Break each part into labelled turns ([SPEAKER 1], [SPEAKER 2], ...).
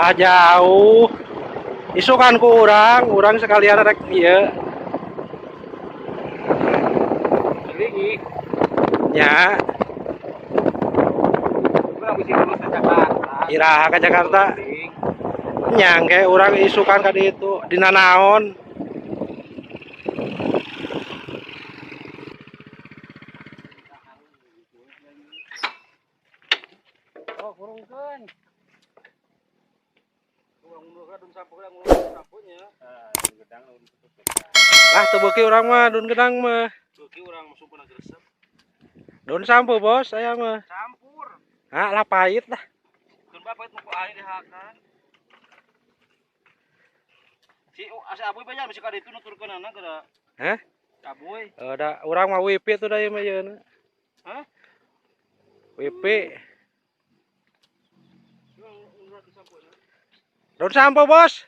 [SPEAKER 1] Lah jauh. Isukan ku urang sekalian rek ieu.
[SPEAKER 2] Cilingi.
[SPEAKER 1] Nya.
[SPEAKER 2] Urang bisi terus ke Jakarta.
[SPEAKER 1] Iraha ka Jakarta. Nya engke urang isukan ka ditu dina naon.
[SPEAKER 2] Oh, kurungkeun.
[SPEAKER 1] Lah teu beuki urang mah daun gedang mah.
[SPEAKER 2] Beuki urang masuk pernah gresep.
[SPEAKER 1] Daun sampo bos saya mah.
[SPEAKER 2] Campur.
[SPEAKER 1] Ah lah pahit lah.
[SPEAKER 2] Daun pahit mau ku aing dihakan. Si asa abuy banyak bisa ka ditu nuturkeunana geura.
[SPEAKER 1] Hah?
[SPEAKER 2] Abuy.
[SPEAKER 1] Da urang mah WP tuh da ieu mah yeuna.
[SPEAKER 2] Hah?
[SPEAKER 1] WP. Daun sampo bos.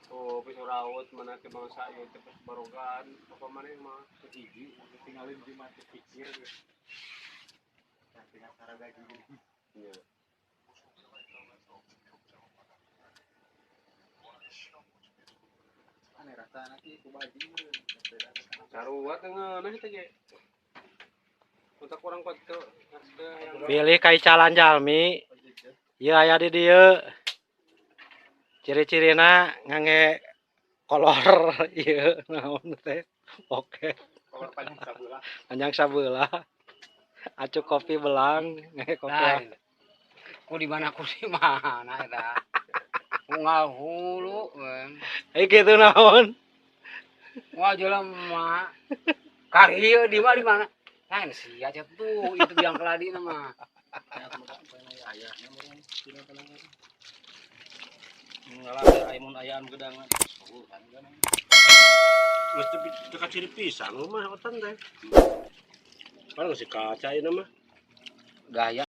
[SPEAKER 2] Oh, pisau raut mana ke bangsa ieu teh pas barogan, apa maneh mah hiji tinggalin di mati pikir. Iya. Sarua teh ngeunah teh ge. Untuk kurang kuat teu
[SPEAKER 1] Pilih kaicalan jalmi. Ieu aya di dieu. Ciri-cirina ngangge kolor ieu naon teh. Oke.
[SPEAKER 2] Kolor panjang sabelah.
[SPEAKER 1] Panjang sabelah. Acuk kopi belang ngangge kopi.
[SPEAKER 3] Lain. Ku di mana eta. Unggal hulu we.
[SPEAKER 1] Eh kitu naon?
[SPEAKER 3] Wah jelema. Karieu di mana di mana? Lain sia aja tuh itu biang keladi mah.
[SPEAKER 2] Ngalah aya mun ayaan gedangan.
[SPEAKER 1] Geus teu kaciri pisan mah otan teh. Padahal si kaca ieu mah.
[SPEAKER 3] Gaya.